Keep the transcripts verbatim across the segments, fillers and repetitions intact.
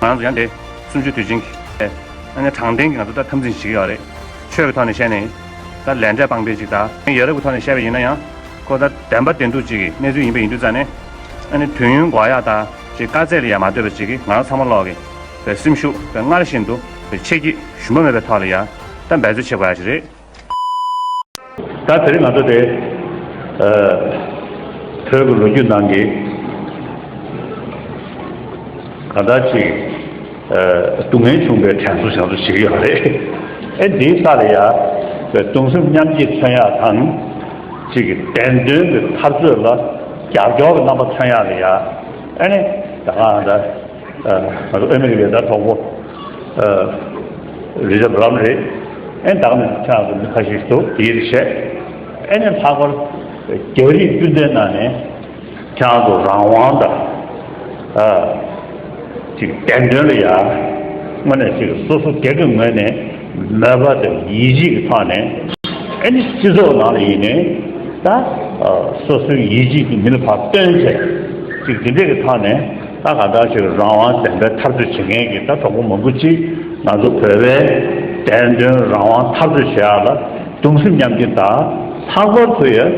ང་ཚོ་ཡང་དེ་གསུམ་བཅུའི་དུས་ཆེན་གྱི་ཨ་ནི་དྲང་བདེན་གྱི་ང་ཚོ་ད་འཐབ་འཛིང་བྱེད་ཀྱི་ཡོད་རེད། ཆོས་ཀྱི་ཐོག་ནས་བཤད་ནས་ད་ལས་འབྲས་སྤངས་པའི་ཅིག་ད་ཡ་རབས་ཀྱི་ཐོག་ནས་བཤད་པ་ཡིན་ན་ཡང་ཁོ་ད་བདེན་པ་བདེན་ཐུག་ཅིག་གི་གནས་ཚུལ་ཡིན་པ་ཡིན་དུས་ཙང་ནས་ཨ་ནི་དུས་ཡུན་འགོར་ཡག་ད་ཅིག་དཀའ་ཚེགས་ལ་ཡ་མ་ལྟོས་པ་ཅིག་གི་ང་རང་ཚང་མ་ལོག་གི་བའི་སེམས་ཤུགས་བའི་སྔར་བཞིན་དུ་བའི་ཆེ་སྐྱེད་ཞུམ་པ་མེད་པའི་ཐོག་ལ་ཡ་ད་འབད་རྩོལ་བྱེད་དགོས་ཡག་ཅིག་རེད། ད་དེ་རིང་ང་ཚོ་དེ་ཨ་བོད་ཀྱི་ལོ་རྒྱུས་ནང་གི་ག་འདྲ་ཅིག་ཨ་སྡུག་བསྔལ་བྱུང་བའི་དྲན་གསོ་བྱ་རྩོལ་བྱེད་ཀྱི་ཡོད་རེད། ཨེ་འདིའི་ས་ལ་ཡ་གདུང་སེམས་མཉམ་སྐྱེད་མཚོན་ཡག་དང་ཅིག་གི་བདེན་དོན་གྱི་འཐབ་རྩོད་ལ་རྒྱབ་སྐྱོར་གྱི་རྣམ་པ་མཚོན་ཡག་ལ་ཡ་ཨ་ནི་ད་ག་ད། ཨ་ང་ཚོ་ཨ་མི་རི་ཀའི་ད་གྲོགས་པོ་ཨ་རི་ཅར་བྷ་རའུན་རེད། ཨེ་ད་ག་ནས་ཁྱེད་རང་ཚོ་མི་ཁ་ཤས་ཤིག་འདུག་དེའི་རིགས་བཤད། ཨེ་ནས་ལྷག་པར་རྒྱ་རིགས་སྤུན་ཟླའི་ནང་ནས་ཁྱེད་རང་ཚོ་རང་དབང་དང་ཨ་ཅིག་བདེན་དོན་ལ་ཡ་དངོས་གནས་ཅིག་སོ་སོ་སྒེར་གྱི་ངོས་ནས་མོས་པ་དང་ཡིད་ཆེས་ཀྱི་ཐོག་ནས་ཨེ་ནི་སྤྱི་ཚོགས་ནང་ལ་ཡིན་ནའི་ད་ཨ་སོ་སོའི་ཡིད་ཆེས་ཀྱི་མི་ལ་ཕར་བཏོན་བྱས་ཅིག་དེ་འདྲས་ཀྱི་ཐོག་ནས། ད་ག་འདྲ་ཞིག་རང་དབང་བདེན་པའི་འཐབ་རྩོད་བྱེད་མཁན་གྱི་ད་གྲོགས་པོ་མང་པོ་ཅིག་ང་ཚོ་བོད་པའི་བདེན་དོན་རང་དབང་འཐབ་རྩོད་བྱེད་ཡག་ལ་གདུང་སེམས་མཉམ་སྐྱེད་དང་། ལྷག་པར་དུ་ཡང་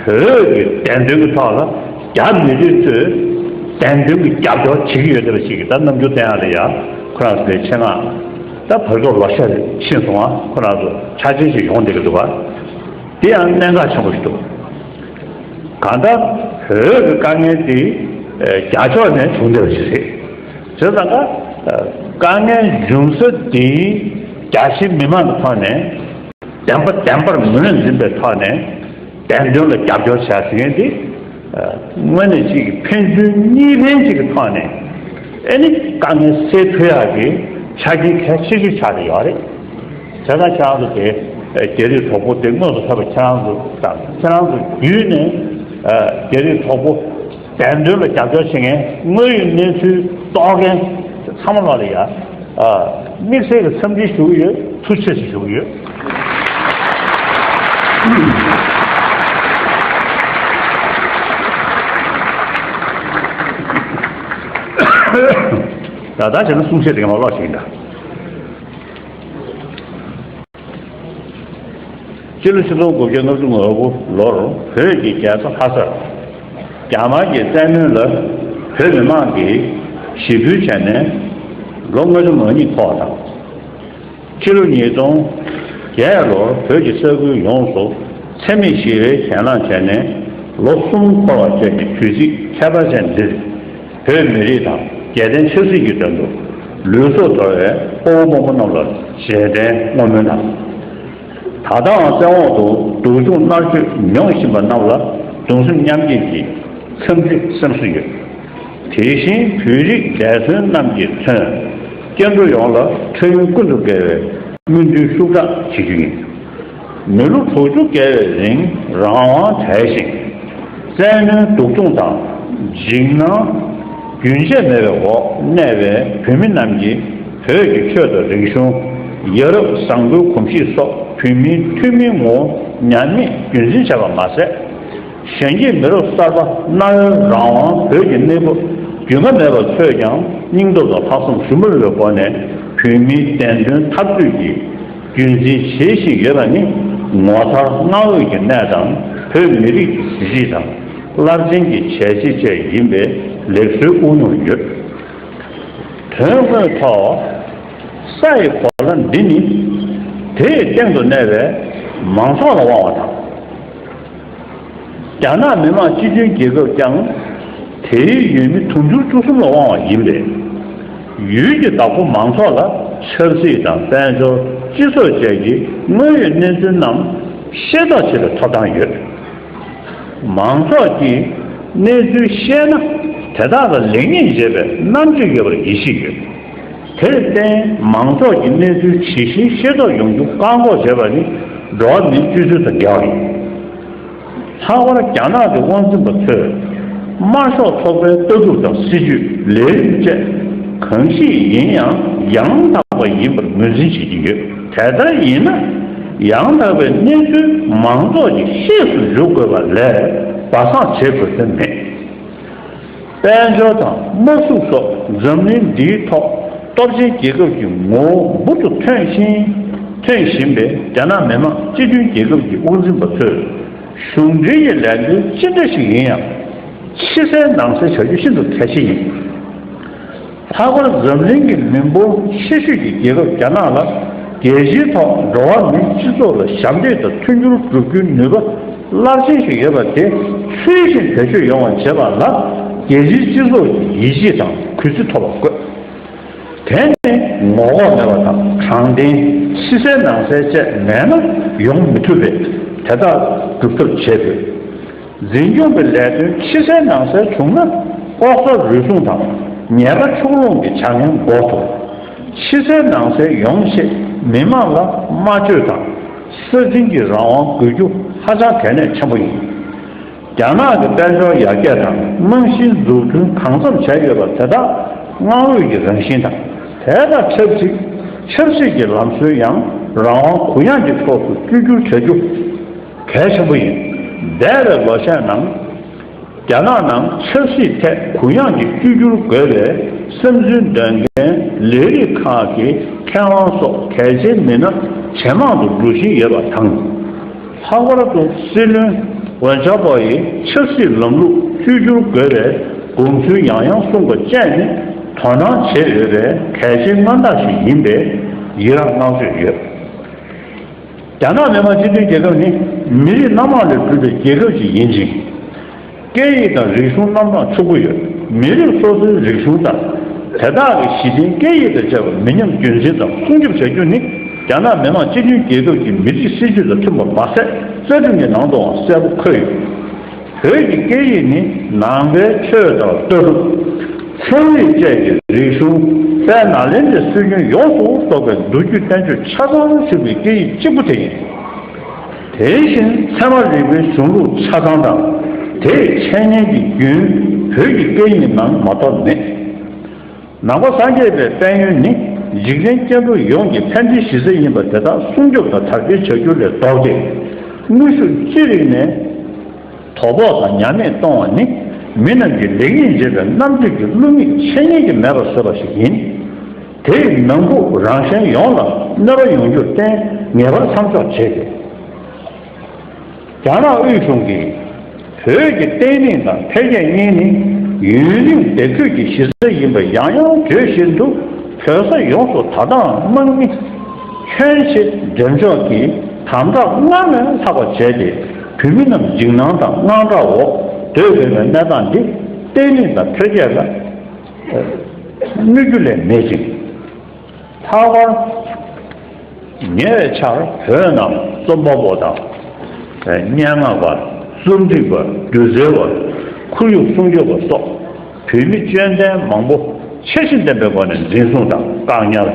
བོད་ཀྱི་བདེན་དོན་གྱི་ཐོག་ལ་རྒྱ་མི་རིགས་ཚོས་བདེན་དོན་གྱི་རྒྱབ་སྐྱོར་བྱེད་ཀྱི་ཡོད་བསྡད་པ་ཞིག་གི་ད་རྣམ་འགྱུར་བསྟན་ཡག་ལ་ཡ་ཁོ་རང་ཚོའི་ཆེད་མངགས་ད་བར་སྐབས་ལོ་ཤས་ཕྱིན་སོང་ང་ཁོ་རང་ཚོ་འཆར་ཅན་ཞིག་ཡོང་བསྡད་ཀྱི་འདུག་པ། དེ་ཡང་གནད་འགག་ཆེན་པོ་ཞིག་འདུག་གང་ལྟར་བོད་ཀྱི་དཀའ་ངལ་དེ་རྒྱ་ཕྱོགས་ནས་བྱུང་བསྡད་པ་ཞིག་རེད། བྱས་ཙང་ཀ་དཀའ་ངལ་འབྱུང་ས་དེ་རྒྱ་ཆེ་མི་མང་གི་ཐོག་ནས་བདེན་པ་བདེན་པར་ངོས་འཛིན་པའི་ཐོག་ནས་བདེན་དོན་ལ་རྒྱབ་སྐྱོར་བྱ་ཟེར་མཁན་དེ་དངོས་གནས་གཅིག་གི་ཕན་ཚུན་གཉིས་ཕན་གཅིག་གི་ཐོག་ནས་ཨེ་ནི་དཀའ་ངལ་སེལ་ཐུབ་ཡག་གི་ཆ་རྐྱེན་གལ་ཆེ་ཤོས་ཆགས་བསྡད་ཡོད་རེད། བྱས་ཙང་ཁྱེད་རང་ཚོ་དེ་རྒྱ་རིགས་གྲོགས་པོ་དེ་དངོས་སུ་ཕེབས་པ་ཁྱེད་རང་ཚོ་དང་ཁྱེད་རང་ཚོ་བརྒྱུད་ནས་རྒྱ་རིགས་གྲོགས་པོ་བདེན་དོན་ལ་རྒྱབ་སྐྱོར་བྱེད་མཁན་དངོས་ཡོད་གནས་ཚུལ་རྟོགས་མཁན་ཚང་མ་ལ་ཡ་དམིགས་བསལ་གྱི་འཚམས་འདྲི་ཞུ་གི་ཡོད། ཐུགས་རྗེ་ཆེ་ཞུ་གི་ཡོད། ད་ལྟ་བྱས་ན་གསུང་བཤད་དེ་ག་མ་ལོག་ཞིག་ཡིན་ད། སྤྱི་ལོ་ཆིག་སྟོང་དགུ་བརྒྱ་ལྔ་བཅུ་ང་དགུ་ལོར་བོད་ཀྱི་རྒྱལ་ས་ལྷ་སར་རྒྱ་དམར་གྱི་བཙན་གནོན་ལ་བོད་མི་མང་གིས་ཞི་རྒོལ་བྱས་ནས་ལོ་ལྔ་བཅུ་ང་གཉིས་ཐོག་དང་། སྤྱི་ལོ་ཉིས་སྟོང་བརྒྱད་ལོར་བོད་ཀྱི་ས་ཁུལ་ཡོངས་སུ་འཚེ་མེད་ཞི་བའི་གྱེན་ལངས་བྱས་ནས་ལོ་གསུམ་འཁོར་བ་བཅས་ཀྱི་དུས་ཚིགས་ཁྱད་པར་ཅན་འདིར། བོད་མི་རིགས་དང་རྒྱལ་བསྟན་ཆབ་སྲིད་ཀྱི་དོན་དུ་ལུས་སྲོག་དོར་བའི་དཔའ་བོ་དཔའ་མོ་རྣམས་ལ་རྗེས་དྲན་བསྔོ་སྨོན་དང་། ད་ལྟའང་བཙན་འོག་ཏུ་སྡུག་སྦྱོང་མནར་གཅོད་མྱོང་བཞིན་པ་རྣམས་ལ་གདུང་སེམས་མཉམ་སྐྱེད་ཀྱི་འཚམས་འདྲི་སེམས་གསོ་ཡོད། དེ་བཞིན་བོད་རིགས་འདས་གསོན་རྣམས་ཀྱི་དོན་སྐྱབས་འགྲོ་ཡོངས་ལ་འཕྲལ་ཡུན་ཀུན་ཏུ་དགེ་བའི་སྨོན་འདུན་ཤུགས་དྲག་བྱེད་རྒྱུ་ཡིན། མི་ལོ་དྲུག་ཅུ་བརྒལ་བའི་རིང་རང་དབང་བྲལ་ཞིང་། བཙན་གནོན་སྡུག་སྦྱོང་དང་འཇིགས་སྣང་རྒྱུན་ཆད་མེད་པའི་འོག་གནས་པའི་བོད་མི་རྣམས་ཀྱིས་བོད་ཀྱི་ཆོས་དང་རིག་གཞུང་། ཡ་རབས་བཟང་པོའི་གོམས་གཤིས་སོགས་བོད་མིའི་ཐུན་མིན་ངོ་བོ་ཉམས་མེད་རྒྱུན་འཛིན་བྱས་པ་མ་ཟད། གཞན་གྱིས་མི་རབས་གསར་པ་གནའ་བོའི་རང་དབང་བོད་ཀྱི་གནས་བབ་རྒྱུས་མངའ་མེད་པ་ཚོས་ཀྱང་སྙིང་སྟོབས་དང་ལྷག་བསམ་ཞུམ་པ་མེད་པའི་སྒོ་ནས་བོད་མིའི་བདེན་དོན་འཐབ་རྩོད་ཀྱི་རྒྱུན་འཛིན་བྱེད་བཞིན་ཡོད་པ་ནི་ངོ་མཚར་བསྔགས་འོས་ཀྱི་གནས་དང་བོད་མི་རིགས་ཀྱི་གཟི་བརྗིད་དང་རླབས་ཆེན་གྱི་བྱས་རྗེས་བཅས་ཡིན་པའི་ལེགས་གསོལ་དབུ་སྙུང་ཡོད། དོན་དངོས་ཐོག་ས་ཡི་གོ་ལ་འདི་ནི་དེའི་སྟེང་དུ་གནས་པའི་མང་ཚོགས་ལ་དབང་བ་དང་། རྒྱ་ནག་མི་དམངས་སྤྱི་མཐུན་རྒྱལ་ཁབ་ཀྱང་དེའི་ཡུལ་མི་དུང་ཕྱུར་བཅུ་གསུམ་ལ་དབང་བ་ཡིན་པས། ཡུལ་གྱི་བདག་པོ་མང་ཚོགས་ལ་ཆབ་སྲིད་དང་དཔལ་འབྱོར་སྤྱི་ཚོགས་བཅས་ཀྱི་དངོས་ཡོད་གནས་ཚུལ་རྣམས་ཤེས་རྟོགས་བྱེད་པའི་ཐོབ་ཐང་ཡོད། མང་ཚོགས་ཀྱིས་གནས་ཚུལ་ཤེས་ན་དེ་དག་ལ་ལེགས་ཉེས་འབྱེད་པའི་རྣམ་དཔྱོད་ཡོད་པར་ཡིད་ཆེས་ཡོད། དེར་བརྟེན་མང་ཚོགས་ཀྱིས་གནས་ཚུལ་ཇི་བཞིན་ཤེས་རྟོགས་ཡོང་རྒྱུ་བཀག་འགོག་བྱེད་པ་ནི་འགྲོ་བ་མིའི་སྤྱོད་ཚུལ་དང་འགལ་བ་ཡིན། ལྷག་པར་རྒྱ་ནག་གི་དབང་འཛིན་པ་ཚོས་དམར་ཤོག་ཚོགས་པའི་ལྟ་གྲུབ་དང་སྲིད་ཇུས་ལས་རིམ་བཅས་གང་ཞིག་ཡིན་ཡང་ཡང་དག་པ་ཡིན་པར་ངོས་འཛིན་བྱེད་ཀྱི་ཡོད། དེ་ལྟར་ཡིན་ན་ཡང་དག་པའི་གནས་ཚུལ་མང་ཚོགས་ཀྱི་ཤེས་སུ་འཇུག་དགོས་པ་ལས་སྦ་གསང་བྱེད་དགོས་དོན་མེད། དཔལ་འབྱོར་དང་དམག་འཁྲུག་སོགས་འཛམ་གླིང་འདིའི་ཐོག་ སྟོབས་ཆེན་རྒྱལ་ཁབ་ཀྱི་ངོ་བོ་འབུར་དུ་ཐོན་ཞིང་། ཐོན་བཞིན་པའི་རྒྱ་ནག་མི་དམངས་སྤྱི་མཐུན་རྒྱལ་ཁབ་ཀྱི་དབང་འཛིན་པ་ཚོས། གཞུང་འབྲེལ་གྱི་ལས་དོན་ཅི་འདྲ་ཞིག་ཡིན་ཡང་། ཕྱི་གསལ་ནང་གསལ་བྱ་རྒྱུ་ཤིན་ཏུ་གལ་ཆེ་ཡིན། ལྷག་པར་འཛམ་གླིང་གི་མི་འབོར་ཆེ་ཤོས་ཀྱི་རྒྱལ་ཁབ་རྒྱ་ནག་ལ། རྒྱལ་སྤྱིའི་ཐོག་འགྲོ་བ་མིའི་སྤྱི་ཚོགས་ལ་ཞབས་འདེགས་དང་མཐུན་འགྱུར་བསྒྲུབ་རྒྱུའི་ནུས་པ་རླབས་ཆེན་ཞིག་ཡོད་པ་དེ་ཚུལ་བཞིན་བེད་སྤྱོད་ཡོང་བ་བྱེད་པ་ལ། རྒྱལ་སྤྱིའི་སྤྱི་ཚོགས་ཀྱི་ཡིད་ཆེས་དང་གུས་བརྩི་ཐོབ་པ་དགོས། དེ་ནི་ངོ་ལྐོག་མེད་པ་དང་། དྲང་བདེན། ཕྱི་གསལ་ནང་གསལ་བཅས་མེད་ན་ཡོང་མི་ཐུབ་པས། དེ་དག་སྒྲུབ་ཐབས་བྱེད་དགོས། འཛིན་སྐྱོང་གི་ལས་དོན་ཕྱི་གསལ་ནང་གསལ་བྱུང་ན། ལྐོག་ཟ་རུལ་སུངས་དང་ཉེས་པ་ཕྱོགས་ལྷུང་གི་བྱ་ངན་འགོག་ཐུབ། ཕྱི་གསལ་ནང་གསལ་ཡོང་ཆེད་མི་མང་ལ་སྨྲ་བརྗོད་དང་། ས་འཛིན་གྱི་རང་དབང་དགོས་རྒྱུ་ཧ་ཅང་གལ་གནད་ཆེན་པོ་ཡིན། རྒྱ་ནག་གི་དཔལ་འབྱོར་ཡར་རྒྱས་དང་རྨང་གཞིའི་འཛུགས་སྐྲུན་གང་འཚམ་བྱས་ཡོད་པ་དེ་དག་དངོས་ཡོད་ཀྱི་རང་བཞིན་དང་། དེ་དང་ཆབས་ཅིག་ཆབ་སྲིད་ཀྱི་ལམ་སྲོལ་ཡང་རང་དབང་གུ་ཡངས་ཀྱི་ཕྱོགས་སུ་བསྒྱུར་བསྒྱུར་བྱ་རྒྱུ་གལ་ཆེན་པོ་ཡིན། འདས་པའི་ལོ་ཤས་ནང་། རྒྱ་ནག་ནང་ཆབ་སྲིད་ཐད་གུ་ཡངས་ཀྱིས་བསྒྱུར་བསྒྱུར་དགོས་པའི་བསམ་ཚུལ་འདོན་མཁན་ལས་རིགས་ཁག་གི་མཁས་དབང་སོགས་གལ་ཆེའི་མི་སྣ་ཇེ་མང་དུ་འགྲོ་བཞིན་ཡོད་པ་དང་། ལྷག་པར་དུ་སྲིད་བློན་ཝུན་ཅཱ་པོ་ཡིས་ཆབ་སྲིད་ལམ་ལུགས་བཅོས་བསྒྱུར་དགོས་པའི་དགོངས་ཚུལ་ཡང་ཡང་གསུངས་པ་བཅས་ནི་དོ་སྣང་བྱེད་འོས་པའི་གལ་ཆེའི་མངའ་བདག་ཞིག་ཡིན་པས་ཡི་རངས་བསྔགས་བརྗོད་ཡོད། རྒྱ་ནག་མི་དམངས་སྤྱི་མཐུན་རྒྱལ་ཁབ་ནི་མི་རིགས་སྣ་མང་ལས་གྲུབ་པའི་རྒྱལ་ཁབ་ཅིག་ཡིན་ཅིང་། སྐད་ཡིག་དང་རིག་གཞུང་རྣམ་གྲངས་ཕྱུག་པོ་ཡོད། མི་རིགས་སོ་སོའི་རིག་གཞུང་དང་། དེ་དག་གི་གཞི་རྟེན་སྐད་ཡིག་དང་བཅས་པ་མི་ཉམས་རྒྱུན་འཛིན་དང་སྲུང་སྐྱོབ་བྱ་རྒྱུ་ནི། རྒྱ་ནག་མི་དམངས་སྤྱི་མཐུན་རྒྱལ་ཁབ་ཀྱི་མི་རིགས་སྲིད་ཇུས་དང་མཐུན་པ་མ་ཟད། རྩ་ཁྲིམས་ཀྱི་ནང་དུའང་གསལ་པོ་འཁོད་ཡོད། བོད་ཀྱི་སྐད་ཡིག་ནི་ནང་པའི་ཆོས་དང་ལྟ་གྲུབ། ཚན་རིག་བཅས་ཀྱི་རིག་གཞུང་། དཔལ་ནཱ་ལེནྡྲའི་སྲོལ་རྒྱུན་ཡོངས་སུ་རྫོགས་པའི་མདོ་རྒྱུད་བསྟན་བཅོས་ཆ་ཚང་བཞུགས་པའི་སྐད་ཡིག་གཅིག་པུ་དེ་ཡིན། དེ་བཞིན་ཚད་མ་རིག་པའི་གཞུང་ལུགས་ཆ་ཚང་དང་། དེའི་འཆད་ཉན་གྱི་རྒྱུན་བོད་ཀྱི་སྐད་ཡིག་ནང་མ་གཏོགས་མེད། ནང་པ་སངས་རྒྱས་པའི་དཔལ་ཡོན་ནི་འཇིག་རྟེན་སྐྱེ་འགྲོ་ཡོངས་ཀྱི་ཕན་བདེའི་གཞི་རྩ་ཡིན་པ་དེ་དག་སྲུང་སྐྱོབ་དང་དར་སྤེལ་བྱ་རྒྱུ་ལས་ལྡོག་སྟེ། དངོས་ཤུགས་ཅི་རིགས་ནས་དོ་ཕོག་དང་ཉམས་དམས་གཏོང་བ་ནི། མི་རྣམས་ཀྱི་ལེགས་ཉེས་འབྱེད་པའི་རྣམ་དཔྱོད་ཀྱི་བསླུ་མེད་འཆད་ཉན་གྱིས་མེད་པར་བཟོས་པ་ཞིག་ཡིན། དེས་ནང་ཁུལ་རང་གཞན་ཡོངས་ལ་གནོད་པ་ཡོང་རྒྱུར་བརྟེན། ངེས་པར་མཚམས་འཇོག་བྱེད་དགོས། རྒྱ་ནག་དབུས་གཞུང་གིས་བོད་ཀྱི་བརྟན་ལྷིང་དང་འཕེལ་རྒྱས་གཉིས་ནི་ཡུན་རིང་བདེ་འཁོད་ཀྱི་གཞི་རྩ་ཡིན་པ་ཡང་ཡང་བརྗོད་བཞིན་དུ། བོད་ས་ཡོངས་སུ་ད་ལྟའང་དམག་མི་ཁྱོན་ཆེ་འགྲེམས་འཇོག་གིས་དམ་དྲག་སྔར་ལས་ལྷག་པ་བྱས་ཏེ། བོད་མི་རྣམས་འཇིགས་སྣང་དང་དངངས་སྐྲག་འོག་སྡོད་དགོས་པའི་གནས་སྟངས་འདི་བརྟན་ལྷིང་དང་འཕེལ་རྒྱས་ལ་གནོད་རྒྱུ་ལས་མེད་ཅིང་། ལྷག་པར་ཉེ་བའི་ཆར་བོད་ནང་རྩོམ་པ་པོ་དང་། སྙན་ངག་པ། རྩོམ་སྒྲིག་པ། སྒྱུ་རྩལ་བ། ཁོར་ཡུག་སྲུང་སྐྱོབ་པ་སོགས་བོད་མི་སྐྱོན་ལྡན་མང་པོ་ཆེ་བཞིན་ལྡན་པའི་སྒོ་ནས་འཛིན་བཟུང་དང་བཀག་ཉར།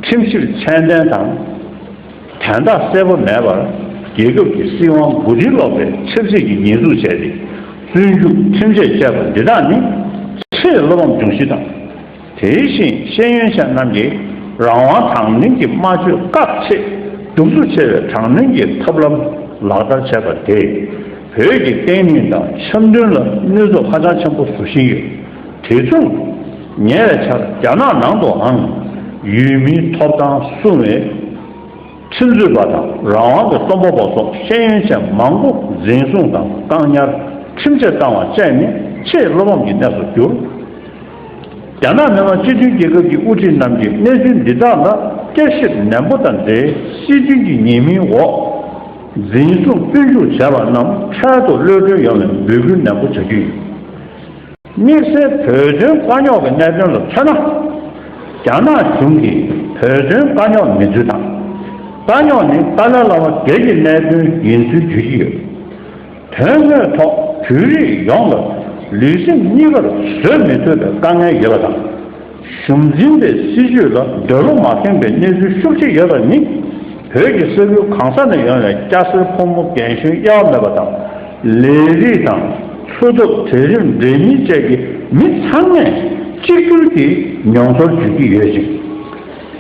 ཁྲིམས་ཞིབ་ཚད་ལྡན་དང་དན་རྟགས་གསལ་པོ་མེད་པར་རྒྱལ་ཁབ་ཀྱི་སྲིད་དབང་མགོ་རྟིང་སློག་པའི་ཆབ་སྲིད་ཀྱི་ཉེས་འཛུགས་བྱས་ཏེ། བཙོན་འཇུག་ཁྲིམས་ཆད་བཅད་པ་འདི་དག་ནི་ཆེས་བློ་ཕམ་འབྱུང་གཞི་དང་། དེ་བཞིན་ཤེས་ཡོན་ཅན་རྣམས་ཀྱིས་རང་དབང་དྲང་བདེན་གྱི་སྨྲ་བརྗོད་བཀག་ཆེད་གདུག་རྩུབ་ཆེ་བའི་དྲག་གནོན་གྱི་ཐབས་ལམ་ལག་བསྟར་བྱས་པ་དེས་བོད་ཀྱི་བརྟན་ལྷིང་དང་འཆམ་མཐུན་ལ་གནོད་ཚབས་ཧ་ཅང་ཆེན་པོ་བཟོ་བཞིན་ཡོད། དེ་མཚུངས་ཉེ་བའི་ཆར་རྒྱ་ནག་ནང་དུའང་ཡུལ་མིའི་ཐོབ་ཐང་སྲུང་བའི་ཁྲིམས་རྩོད་པ་དང་རང་དབང་གི་རྩོམ་པ་པོ་སོགས་ཤེས་ཡོན་ཅན་མང་པོ་འཛིན་བཟུང་དང་བཀག་ཉར། ཁྲིམས་ཆད་བཏང་བ་བཅས་ནི་ཆེས་བློ་ཕམ་གྱི་གནས་སུ་གྱུར། རྒྱ་ནག་མི་དམངས་སྤྱི་མཐུན་རྒྱལ་ཁབ་ཀྱི་དབུ་ཁྲིད་རྣམས་ཀྱིས་གནས་ཚུལ་འདི་དག་ལ་བསྐྱར་ཞིབ་ནན་པོ་དང་འབྲེལ། སྲིད་དོན་གྱི་ཉེས་མིང་འོག་འཛིན་བཟུང་བཙོན་འཇུག་བྱས་པ་རྣམས་འཕྲལ་དུ་གློད་གྲོལ་ཡོང་བའི་འབོད་སྐུལ་ནན་པོ་བྱ་རྒྱུ་ཡིན། དམིགས་བསལ་བོད་དོན་དཀའ་རྙོག་གི་གནད་དོན་ལ་མཚོན་ན། རྒྱ་ནག་གཞུང་གིས་བོད་དོན་དཀའ་རྙོག་མིན་ཚུལ་དང་། དཀའ་རྙོག་ནི་ཏཱ་ལའི་བླ་མ་སྒེར་གྱི་གནད་དོན་ཡིན་ཚུལ་བརྗོད་ཀྱི་ཡོད། དོན་དངོས་ཐོག་བོད་རིགས་ཡོངས་ལ་ལུས་སེམས་གཉིས་ཀར་བཟོད་མི་ཐུབ་པའི་དཀའ་ངལ་ཡོད་པ་དང་། གཞུང་འཛིན་པའི་སྲིད་ཇུས་ལ་འདོད་བློ་མ་ཁེངས་པའི་གནས་ཚུལ་ཤུགས་ཆེ་ཡོད་པ་ནི། བོད་ཀྱི་ས་ཁུལ་གང་ས་ནས་ཡོང་བའི་སྐྱ་སེར་ཕོ་མོ་རྒན་གཞོན་དབྱེ་བ་མེད་པ་དང་། ལས་རིགས་དང་འཚོ་ཐབས། གྲལ་རིམ་འདྲ་མིན་བཅས་ཀྱི་མི་ཚང་མས་གཅིག་གྱུར་གྱིས་མྱོང་ཚོར་བརྗོད་ཀྱི་ཡོད་ཅིང་།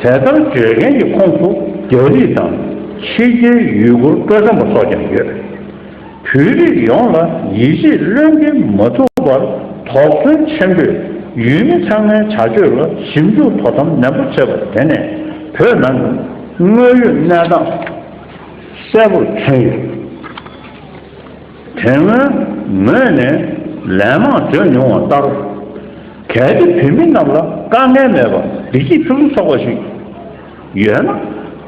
དེ་ལྟར་བརྗོད་མཁན་གྱི་ཁོངས་སུ་རྒྱ་རིགས་དང་ཕྱི་རྒྱལ་ཡུ་གུར་སྤྲོ་འཆམ་པ་སོགས་ཀྱང་ཡོད། བོད་རིགས་ཡོངས་ལ་ཡིད་ཆེས་བློས་འགེལ་མ་ཐུབ་པར་དོགས་ཟོན་ཆེན་པོས་ ཡུལ་མི་ཚང་མའི་བྱ་སྤྱོད་ལ་ཞིབ་འཇུག་དོ་དམ་ནན་པོ་བྱས་པ་དེ་ནས་བོད་ནང་གི་དངོས་ཡོད་གནས་སྟངས་གསལ་པོར་མཚོན་ཡོད། དེ་སྔོན་ངོས་ནས་ལན་མང་བརྗོད་མྱོང་བ་ལྟར། གལ་ཏེ་བོད་མི་རྣམས་ལ་དཀའ་ངལ་མེད་པར་བདེ་སྐྱིད་ཕུན་སུམ་ཚོགས་པ་ཞིག་ཡོད་ན།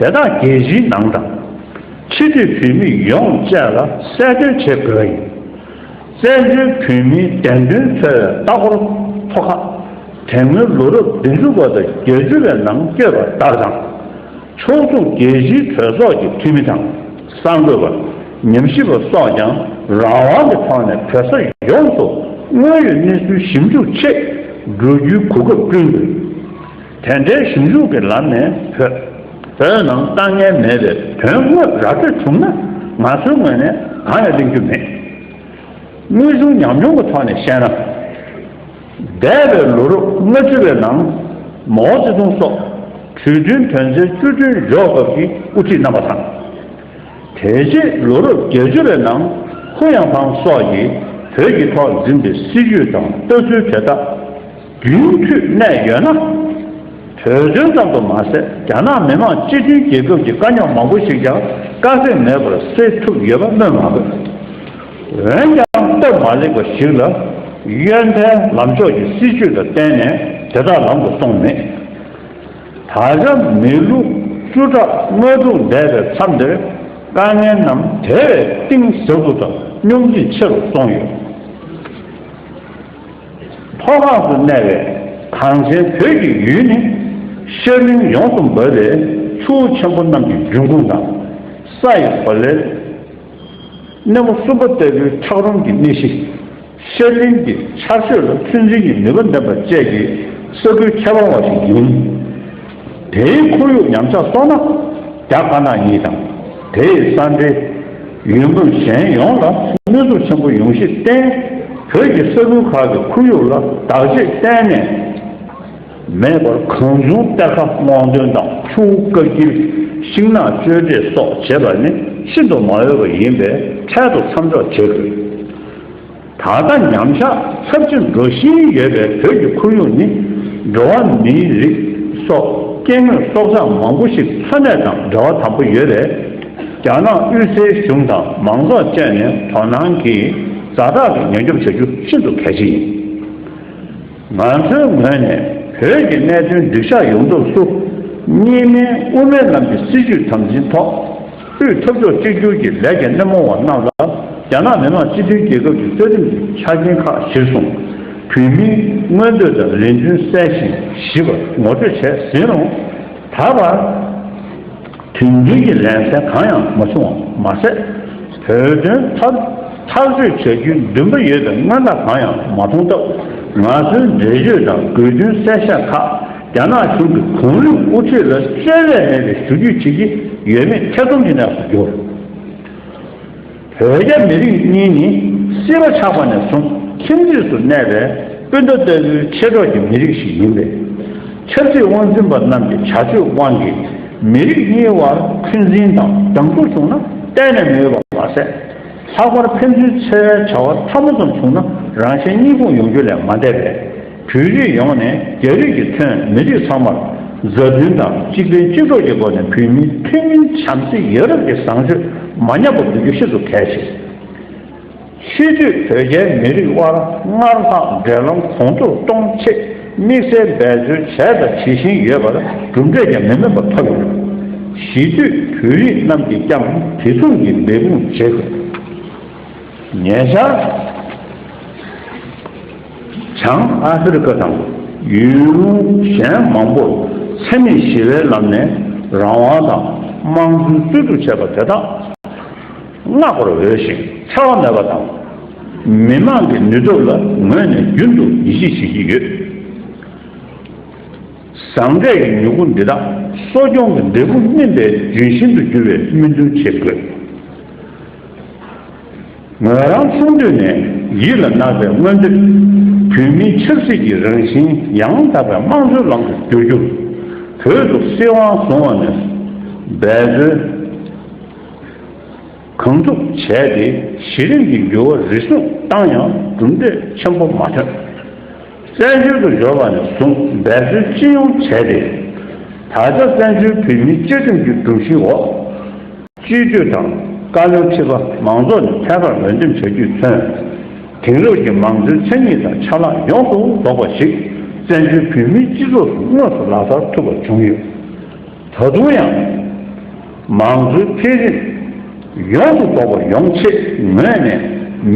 དེ་དག་རྒྱལ་སྤྱིའི་ནང་དང་། ཕྱི་སྡོད་བོད་མི་ཡོངས་བཅས་ལ་གསལ་སྟོན་བྱེད་དགོས་པ་ཡིན། བཙན་བྱོལ་བོད་མིའི་བདེན་དོན་འཚོ་བའི་ལྟ་སྐོར་ཚོགས་ཁག་དེ་སྔོན་ལོ་རབས་བདུན་ཅུ་པ་དང་བརྒྱད་ཅུ་པའི་ནང་བསྐྱོད་པ་ལྟར་དང་། ཕྱོགས་མཚུངས་རྒྱལ་སྤྱིའི་གྲོས་ཚོགས་ཀྱི་འཐུས་མི་དང་། གསར་འགོད་པ། ཉམས་ཞིབ་པ་སོགས་ཀྱང་རང་དབང་གི་ཐོག་ནས་བོད་ས་ཡོངས་སུ་དངོས་ཡོད་གནས་ཚུལ་ཞིབ་འཇུག་ཆེད་འགྲོ་རྒྱུའི་གོ་སྐབས་བསྐྲུན་དགོས། དེ་འདྲའི་ཞིབ་འཇུག་གི་ལམ་ནས་བོད། བོད་ནང་དཀའ་ངལ་མེད་པའི་དོན་དངོས་ར་སྤྲོད་བྱུང་ན། ང་ཚོའི་ངོས་ནས་གང་ཡང་གླེང་རྒྱུ་མེད། དངོས་བྱུང་ཉམས་མྱོང་གི་ཐོག་ནས་བཤད་ན། འདས་པའི་ལོ་རབས་ལྔ་བཅུ་པའི་ནང་། མའོ་ཙེ་ཏུང་སོགས་གྲོས་མཐུན་དོན་ཚན་བཅུ་བདུན་འཇོག་སྐབས་ཀྱི་དབུ་ཁྲིད་རྣམ་པ་དང་། དེ་རྗེས་ལོ་རབས་བརྒྱད་ཅུ་པའི་ནང་ཧུ་ཡང་ཕང་སོགས་ཀྱིས་བོད་ཀྱི་ཐོག་འཛིན་པའི་སྲིད་བྱུས་དང་ལྟ་ཚུལ་དེ་དག་རྒྱུན་མཐུད་གནས་ཡོད་ན། བོད་དོན་ཙམ་དུ་མ་ཟད། རྒྱ་ནག་མི་དམངས་སྤྱི་མཐུན་རྒྱལ་ཁབ་ཀྱི་དཀའ་རྙོག་མང་པོ་ཞིག་ཀྱང་དཀའ་ཚེགས་མེད་པར་སེལ་ཐུབ་ཡོད་པ་སྨོས་མ་དགོས། འོན་ཀྱང་། སྟབས་མ་ལེགས་པ་ཞིག་ལ་གཡོན་ཐལ་ལམ་ཕྱོགས་ཀྱི་སྲིད་བྱུས་ལ་བརྟེན་ནས་དེ་དག་ལམ་དུ་སོང་མེད། ད་ཆ་མི་ལོ་བཅུ་ཕྲག་ལྔ་དྲུག་འདས་པའི་མཚམས་འདིར། དཀའ་ངལ་རྣམས་དེ་བས་གཏིང་ཟབ་ཏུ་དང་སྙོམས་འཛིན་ཆེ་རུ་སོང་ཡོད། མཐོ་སྒང་དུ་གནས་པའི་གངས་ཅན་བོད་ཀྱི་ཡུལ་ནི། ཤར་གླིང་ཡོངས་སུ་འབབ་པའི་ཆུ་བོ་ཆེན་པོ་རྣམས་ཀྱི་འབྱུང་ཁུངས་དང་། ས་ཡི་གོ་ལའི་སྣེ་མོ་གསུམ་པ་ལྟ་བུའི་འཁྱགས་རོམ་གྱི་གནས་གཞི། ཤར་གླིང་གི་ཆར་ཞོད་ལ་ཚོད་འཛིན་གྱི་ནུས་པ་ལྡན་པ་བཅས་ཀྱི་ས་ཁུལ་ཁྱད་པར་བ་ཞིག་ཡིན། དེའི་ཁོར་ཡུག་ཉམས་ཆག་སོང་ན། རྒྱ་དཀར་ནག་གཉིས་དང་། དེའི་ས་འབྲེལ་ཡུལ་ཁམས་གཞན་ཡོངས་ལ་གནོད་འཚེ་ཆེན་པོ་ཡོང་གཞིར་བརྟེན། བོད་ཀྱི་ས་ཁུལ་ཁག་གི་ཁོར་ཡུག་ལ་བདག་གཅེས་གཏན་ནས་མེད་པར། གང་བྱུང་གཏེར་ཁ་སྔོག་འདོན་དང་། ཆུ་བོ་བཀག་སྐྱིལ། ཤིང་ནགས་གཅོད་འབྲེག་སོགས་བྱེད་པ་ནི་ཤིན་ཏུ་མ་འོས་པ་ཡིན་པས། འཕྲལ་དུ་མཚམས་འཇོག་བྱེད་དགོས། ད་ལྟ་ཉམས་ཆག་ཚབས་ཆེན་འགྲོ་བཞིན་ཡོད་པའི་བོད་ཀྱི་ཁོར་ཡུག་ནི། འགྲོ་བ་མིའི་རིགས་སོགས་སྐྱེ་དངོས་སྲོག་ཆགས་མང་པོ་ཞིག་འཚོ་གནས་དང་འབྲེལ་བ་དམ་པོ་ཡོད་པས། རྒྱ་ནག་དབུས་སའི་གཞུང་དང་མང་ཚོགས་བཅས་ནས་དོ་སྣང་གིས་ཛ་དྲག་གི་ཉེན་སྐྱོབ་བྱ་རྒྱུ་ཤིན་ཏུ་གལ་ཆེ་ཡིན། ང་ཚོའི་ངོས་ནས་བོད་ཀྱི་གནད་དོན་འགྲིག་ཆགས་ཡོང་ཐབས་སུ། གཉིས་སྨན་དབུ་མའི་ལམ་གྱི་སྲིད་བྱུས་དམ་འཛིན་ཐོག་དབུས་འཐབ་ཕྱོགས་གཅིག་གྱུར་གྱི་ལས་ཀྱི་སྣེ་མོ་བ་རྣམས་ལ། རྒྱ་ནག་མི་དམངས་སྤྱི་མཐུན་རྒྱལ་ཁབ་ཀྱི་རྩ་ཁྲིམས་ཀྱི་ཆ་རྐྱེན་ཁག་གཞིར་བཟུང་། བོད་མིའི་མངོན་འདོད་དང་ལས་འདུན་གསལ་ཞིང་ཞིབ་པར་ངོ་སྤྲོད་བྱས་ཟིན་རུང་། ད་བར་དོན་མཐུན་གྱི་ལན་གསལ་གང་ཡང་མ་བྱུང་བ་མ་ཟད། བོད་དོན་ཐག་ཐག་གཅོད་བྱ་རྒྱུའི་འདུན་པ་ཡོད་པའི་མངོན་རྟགས་གང་ཡང་མ་མཐོང་སྟབས། ང་ཚོའི་འགྲེལ་བརྗོད་དང་དགོས་འདུན་གསལ་བཤད་ཁག་རྒྱ་ནག་གཞུང་གི་གོང་རིམ་དབུ་ཁྲིད་ལ་བཅོལ་བས་མེད་པའི་ཞུ་རྒྱུ་བྱེད་ཀྱི་ཡོད་མེད་ཐེ་ཚོམ་གྱི་གནས་སུ་གྱུར། བོད་རྒྱ་མི་རིགས་གཉིས་ནི་སྲིད་པ་ཆགས་པ་ནས་བཟུང་ཁྱིམ་མཚེས་སུ་གནས་པའི་སྤུན་ཟླ་ལྟ་བུའི་མཆེད་གྲོགས་ཀྱི་མི་རིགས་ཤིག་ཡིན་པས། ཆབ་སྲིད་དབང་འཛིན་པ་རྣམས་ཀྱི་བྱ་སྤྱོད་དབང་གིས་མི་རིགས་གཉིས་དབར་འཁོན་འཛིན་དང་སྡང་ཟུག་བྱུང་ན་གཏན་ནས་མི་འོས་པ་མ་ཟད། ལྷག་པར་ཕན་ཚུན་འཚེ་བའི་བྱ་བ་ཕྲ་མོ་ཙམ་བྱུང་ན་རང་གཞན་གཉིས་ཕུང་ཡོང་རྒྱུ་ལས་མ་འདས་པས། བོད་རིགས་ཡོངས་ནས་རྒྱ་རིགས་ཀྱི་ཁྱོན་མི་རིགས་ཚང་མར་མཛའ་མཐུན་དང་གཅིག་ཕན་གཅིག་གྲོགས་ཀྱི་སྒོ་ནས་བོད་མིའི་མཐུན་སྒྲིལ་བྱམས་བརྩེ་ཡ་རབས་ཀྱི་བཟང་སྤྱོད་མ་ཉམས་པར་སྡོད་རྒྱུ་ཤིན་ཏུ་གལ་ཆེ། ཤེས་དུས་བོད་རྒྱའི་མི་རིགས་དབར་སྔར་ལྷག་འབྲེལ་ལམ་གོང་མཐོར་གཏོང་ཆེད་དམིགས་བསལ་འབད་རྩོལ་བྱས་དང་བྱེད་བཞིན་ཡོད་པར་གྲུབ་འབྲས་ཀྱང་མི་དམན་པ་ཐོབ་ཡོད། གཞིས་སྡོད་བོད་རིགས་རྣམས་ཀྱིས་ཀྱང་དེ་མཚུངས་ཀྱི་འབད་འབུངས་བྱེད་དགོས། ཉེ་ཆར། བྱང་ཨ་ཧྥེ་རི་ཁ་དང་ཡུལ་ལུང་གཞན་མང་པོར་འཚེ་མེད་ཞི་བའི་ལམ་ནས་རང་དབང་དང་དམངས་གཙོའི་རྩོད་སྒྲུབ་བྱས་པ་དེ་དག་བསྔགས་པར་འོས་ཤིང་འཚེ་བ་མེད་པ་དང་། མི་དམངས་ཀྱི་ནུས་སྟོབས་ལ་ངོས་ནས་རྒྱུན་དུ་ཡིད་ཆེས་བྱེད་ཀྱི་ཡོད། ཟང་འབྲས་ཀྱི་མྱུ་གུ་འདི་དག་གསོ་སྐྱོང་གི་འབྲས་བུ་སྨིན་པའི་ལྗོན་ཤིང་དུ་འགྱུར་བའི་སྨོན་འདུན་བྱེད་དགོས། ངོས་རང་ཆུང་དུས་ནས་ཡིད་ལ་བརྣག་པའི་མངོན་འདོད། བོད་མིའི་ཆབ་སྲིད་ཀྱི་རང་བཞིན་ཡང་དག་པའི་དམངས་གཙོའི་ལམ་དུ་བསྒྱུར་རྒྱུར། བོད་དུ་སྲིད་དབང་བཟུང་བ་ནས་འབད་རྩོལ་གང་ཐུབ་བྱས་ཏེ་གཞི་རིམ་གྱི་འགྱུར་བ་རེ་ཟུང་བཏང་ཡང་གྲུབ་འབྲས་ཆེན་པོ་མ་ཐོན། བཙན་བྱོལ་དུ་འབྱོར་བ་ནས་བཟུང་འབད་བརྩོན་ཅི་ཡོང་བྱས་ཏེ། ད་ཆ་བཙན་བྱོལ་བོད་མིའི་བཅའ་ཁྲིམས་ཀྱི་སྒྲོམ་གཞིའི་འོག་སྤྱི་འཐུས་དང་བཀའ་བློན་ཁྲི་པ་མང་ཚོགས་ནས་ཐད་ཀར་འོས་འདེམས་བྱ་རྒྱུས་མཚོན། དེང་རབས་ཀྱི་མང་གཙོའི་མཚན་ཉིད་དང་ཆ་ལག་ཡོངས་སུ་རྫོགས་པ་ཞིག་བཙན་བྱོལ་བོད་མིའི་སྤྱི་ཚོགས་སུ་དངོས་སུ་ལག་བསྟར་ཐུབ་པ་བྱུང་ཡོད། ད་དུང་ཡང་། མང་གཙོའི་འཕེལ་རིམ་ཡོངས་སུ་རྫོགས་པ་ཡོང་ཆེད་ངོས་ནས་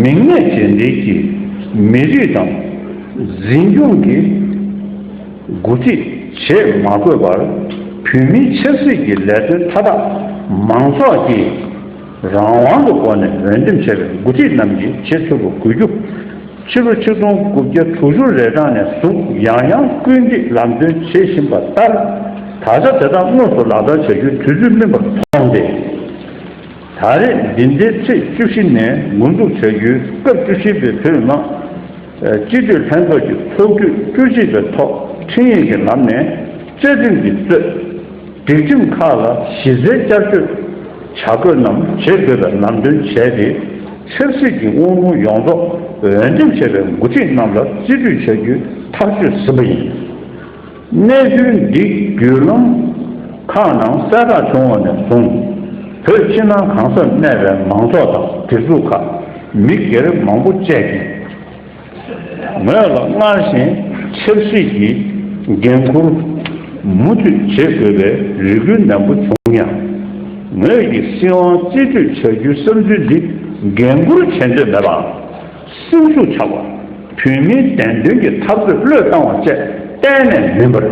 མིང་གནས་རྗེས་འདེད་ཀྱིས་མི་རིགས་དང་འཛིན་སྐྱོང་གི་འགོ་ཁྲིད་བྱེད་མ་དགོས་པར། བོད་མིའི་ཆབ་སྲིད་ཀྱི་ལས་དོན་མཐའ་དག་མང་ཚོགས་ཀྱིས་རང་དབང་གི་སྒོ་ནས་འོས་འདེམས་བྱས་པའི་འགོ་ཁྲིད་རྣམས་ཀྱིས་བྱེད་ཐུབ་པ་དགོས་རྒྱུ། ཕྱི་ལོ་ཆིག་སྟོང་དགུ་བརྒྱ་དྲུག་ཅུ་རེ་གྲངས་ནས་བཟུང་ཡང་ཡང་སྐུལ་འདེད་ལམ་སྟོན་བྱེད་བཞིན་པ་ལྟར། ད་ཆ་དེ་དག་དངོས་སུ་ལག་བསྟར་བྱ་རྒྱུའི་དུས་ཚོད་སྨིན་པར་མཐོང་སྟེ། ད་རེས་འདི་ཟླའི་ཚེས་བཅུ་བཞི་ནས་འགོ་འཛུགས་བྱ་རྒྱུའི་སྐབས་བཅུ་བཞི་པའི་བོད་མི་མང་སྤྱི་འཐུས་ལྷན་ཚོགས་ཀྱི་ཚོགས་དུས་བཅུ་གཅིག་པའི་ཐོག་འཕྲིན་ཡིག་གི་ལམ་ནས་བཅའ་ཁྲིམས་ཀྱིས་གཙོས། སྒྲིག་ཁྲིམས་ཁག་ལ་གཞི་རྩའི་བསྐྱར་བཅོས་བྱ་དགོས་རྣམས་བྱེད་དགོས་པའི་ལམ་སྟོན་བྱས་ཏེ། ཆབ་སྲིད་ཀྱི་དབུ་ཁྲིད་ཡོངས་རྫོགས་འོས་འདེམས་བྱས་པའི་འགོ་ཁྲིད་རྣམས་ལ་རྩིས་སྤྲོད་བྱ་རྒྱུའི་ཐག་གཅོད་ཟིན་པ་ཡིན། གནད་དོན་འདི་བརྒྱུད་ལམ་ཁག་ནང་གསལ་བསྒྲགས་བྱུང་བ་ནས་བཟུང་། བོད་ཕྱི་ནང་གང་སར་གནས་པའི་མང་ཚོགས་དང་སྒེར་ཚུགས་ཁག་མི་སྒེར་མང་པོ་བཅས་ཀྱིས། ངོས་ལ་སྔར་བཞིན་ཆབ་སྲིད་ཀྱི་འགན་འཁུར་མུ་མཐུད་བྱེད་དགོས་པའི་རེ་སྐུལ་ནན་པོ་བྱུང་ཡང་། ངོས་ཀྱིས་སྲིད་དབང་རྩིས་སྤྲོད་བྱ་རྒྱུའི་བསམ་ཚུལ་འདི་འགན་འཁུར་བྱེད་འདོད་མེད་པའམ། སེམས་ཤུགས་ཆག་པ། བོད་མིའི་བདེན་དོན་གྱི་འཐབ་རྩོད་བློས་བཏང་བ་བཅས་གཏན་ནས་མིན་པར།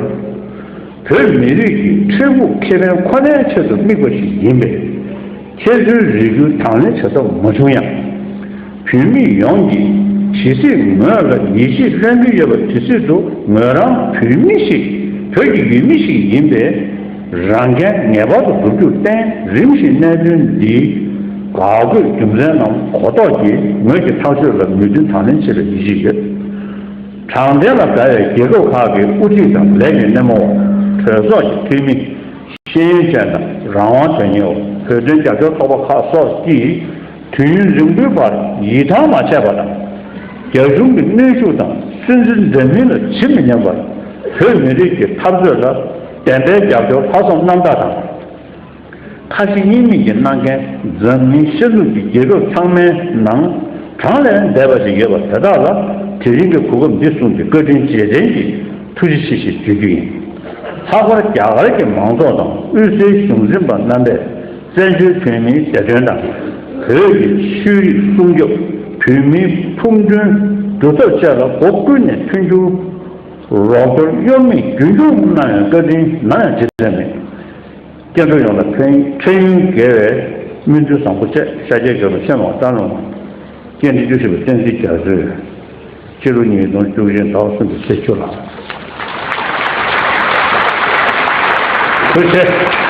བོད་མི་རིགས་ཀྱི་འཕྲལ་ཕུགས་ཁེ་ཕན་ཁོ་ནའི་ཆེད་དུ་དམིགས་པ་ཞིག་ཡིན་པས། ཁྱེད་ཚོའི་རེ་སྐུལ་དང་ལེན་བྱ་ཐབས་མ་བྱུང་ཡང་། བོད་མི་ཡོངས་ཀྱིས་ཇི་སྲིད་ངོས་ལ་ཡིད་ཆེས་ལོན་གྱི་ཡོད་པ་དེ་སྲིད་དུ་ངོས་རང་བོད་མི་ཞིག་བོད་ཀྱི་ཡུལ་མི་ཞིག་ཡིན་པས། རང་འགན་ངེས་པར་དུ་སྒྲུབ་རྒྱུར་བརྟེན། རིམ་བཞིན་གནད་དོན་འདིའི་འགག་སྒོའི་རྒྱུ་མཚན་རྣམས་གོ་རྟོགས་ཀྱིས་ངོས་ཀྱི་ཐག་གཅོད་ལ་མོས་མཐུན་དང་ལེན་བྱེད་པའི་ཡིད་ཆེས་ཡོད། དྲང་བདེན་ལ་དགའ་བའི་རྒྱལ་ཁབ་ཁག་གི་དབུ་ཁྲིད་དང་ལས་ཀྱི་སྣེ་མོ་བ། གྲོས་ཚོགས་ཀྱི་འཐུས་མི། ཤེས་ཡོན་ཅན་དང་རང་དབང་དོན་གཉེར་བ། བོད་དོན་རྒྱབ་སྐྱོར་ཚོགས་པ་ཁག་སོགས་ཀྱིས་དུས་ཡུན་རིང་པོའི་བར་ཡིད་ཐང་མ་ཆད་པ་དང་། རྒྱ་གཞུང་གི་གནོན་ཤུགས་དང་སུན་གཙེར་འཛེམ་མིན་ལ་ཇི་མི་སྙམ་པར་བོད་མི་རིགས་ཀྱི་འཐབ་རྩོད་ལ་བདེན་པའི་རྒྱབ་སྐྱོར་ལྷག་བསམ་རྣམ་དག་དང་། ཁ་ཞེ་གཉིས་མེད་ཀྱིས་གནང་མཁན་འཛམ་གླིང་ཤར་ནུབ་ཀྱི་རྒྱལ་ཁབ་ཚང་མའི་ནང་གྲངས་ལས་འདས་པ་ཞིག་ཡོད་པ་དེ་དག་ལ་དེ་རིང་གི་གོ་སྐབས་འདི་བཟུང་སྟེ་བཀའ་དྲིན་རྗེས་དྲན་གྱི་ཐུགས་རྗེ་ཆེ་ཞེས་བརྗོད་རྒྱུ་ཡིན། ལྷག་པར་རྒྱ་གར་གྱི་མང་ཚོགས་དང་དབུས་སའི་གཞུང་འཛིན་པ་རྣམ་པས་བཙན་བྱོལ་བོད་མིའི་བདེ་དོན་དང་། བོད་ཀྱི་ཆོས་རིག་སྲུང་སྐྱོབ། བོད་མིའི་ཕུགས་འདུན་སྒྲུབ་ཐབས་བཅས་ལ་སྒོ་ཀུན་ནས་མཐུན་འགྱུར་རོགས་སྐྱོར་གཡོ་མེད་རྒྱུན་འཁྱོངས་གནང་བའི་བཀའ་དྲིན་ནམ་ཡང་བརྗེད་ཐབས་མེད། སྐྱབས་འགྲོ་ཡོངས་ལ་ཕན་འཕྲལ་ཡུན་དགེ་བའི་སྨོན་འདུན་བཟང་པོ་བཅས་ཤཱཀྱའི་རྒྱལ་པོ་ཆེན་མོ་སྟག་ལུང་མ། སྤྱན་རས་གཟིགས་བཞད་པའི་བསྟན་འཛིན་རྒྱ་མཚོའི་སྤྱི་ལོ་ཉིས་སྟོང་བཅུ་གཅིག་ཟླ་བ་གསུམ་པའི་ཚེས་བཅུ་ལ། ཐུགས་རྗེ་ཆེ།